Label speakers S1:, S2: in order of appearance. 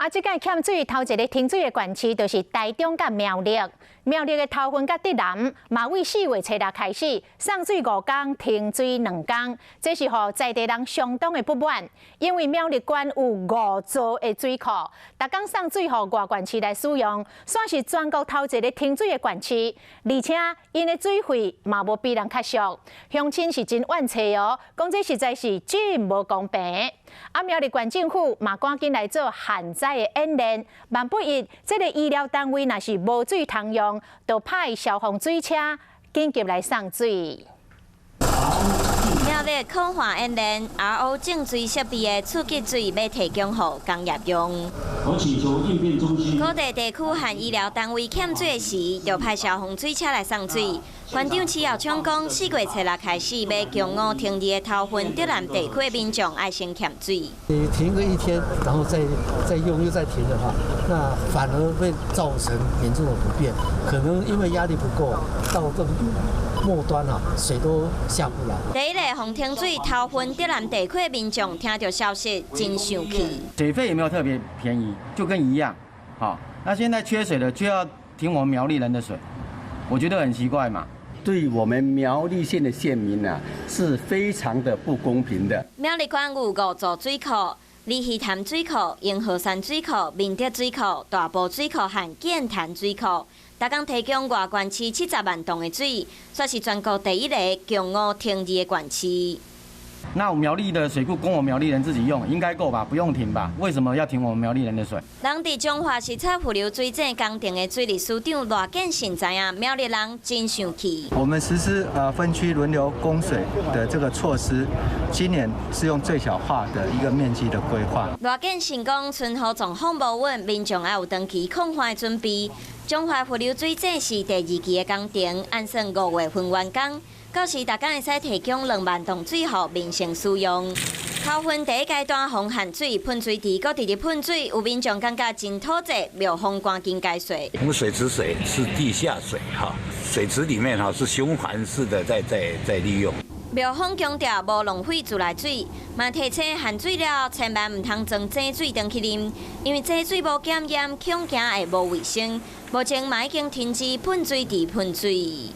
S1: 啊，這擺欠水頭一个停水的縣市，就是台中佮苗栗。苗栗的頭份佮竹南，嘛對4月初6開始送水5工，停水2工，這是予在地人相當的不滿，因為苗栗縣有五座的水庫，逐工送水予外縣市來使用，算是全國頭一个停水的縣市，而且𪜶的水費嘛無比人較俗，鄉親是真怨氣哦，講這實在是真無公平。啊，苗栗縣政府嘛趕緊來做旱災的演練，萬不一，這个醫療單位若是無水通用，就派消防水車緊急來送水。
S2: 苗栗抗旱演練，RO 淨水設備的次級水欲提供予工業用。
S3: 我請求應變中心。
S2: 鼓勵地區和醫療單位欠水時，就派消防水車來送水。縣長徐耀昌講，4月初6開始，欲供五停二的頭份竹南地區的民眾愛先欠水。
S4: 你停個一天，然後再用又再停的話，那反而會造成嚴重的不便。可能因為壓力不夠，到這末端啊，水都下不來。
S2: 第一个予停水頭份竹南地區的民眾聽著消息真生氣。
S5: 水費有沒有特別便宜？就跟一樣，好，那現在缺水了，就要停我們苗栗人的水，我覺得很奇怪嘛。
S6: 對我們苗栗縣的縣民啊，是非常的不公平的。
S2: 苗栗縣有五座水庫：鯉魚潭水庫、螢火山水庫、明德水庫、大埔水庫和劍潭水庫，逐工提供外縣市70萬噸的水，算是全國第一个供五停二的縣市。
S5: 那我苗栗的水庫供我苗栗人自己用，應該夠吧？不用停吧？為什麼要停我們苗栗人的水？
S2: 人佇彰化視察復流水井工程的水利署長賴建信知影苗栗人真生氣。
S7: 我們實施分區輪流供水的這個措施，今年是用最小化的一個面積的規劃。
S2: 賴建信講，春雨狀況無穩，民眾愛有長期抗旱的準備。彰化復流水井是第二期的工程，按算5月份完工。到時逐工會使提供2萬噸水予民生使用。頭份第一階段防旱水噴水池閣直直噴水，有民眾感覺真討債，廟方趕緊解說。
S8: 我們水池水是地下水，哈，水池裡面哈是循環式的在利用。
S2: 廟方強調無浪費自來水，嘛提醒旱水了千萬毋通裝井水轉去啉，因為井水無檢驗，恐驚會無衛生。目前嘛已經停止噴水池噴水。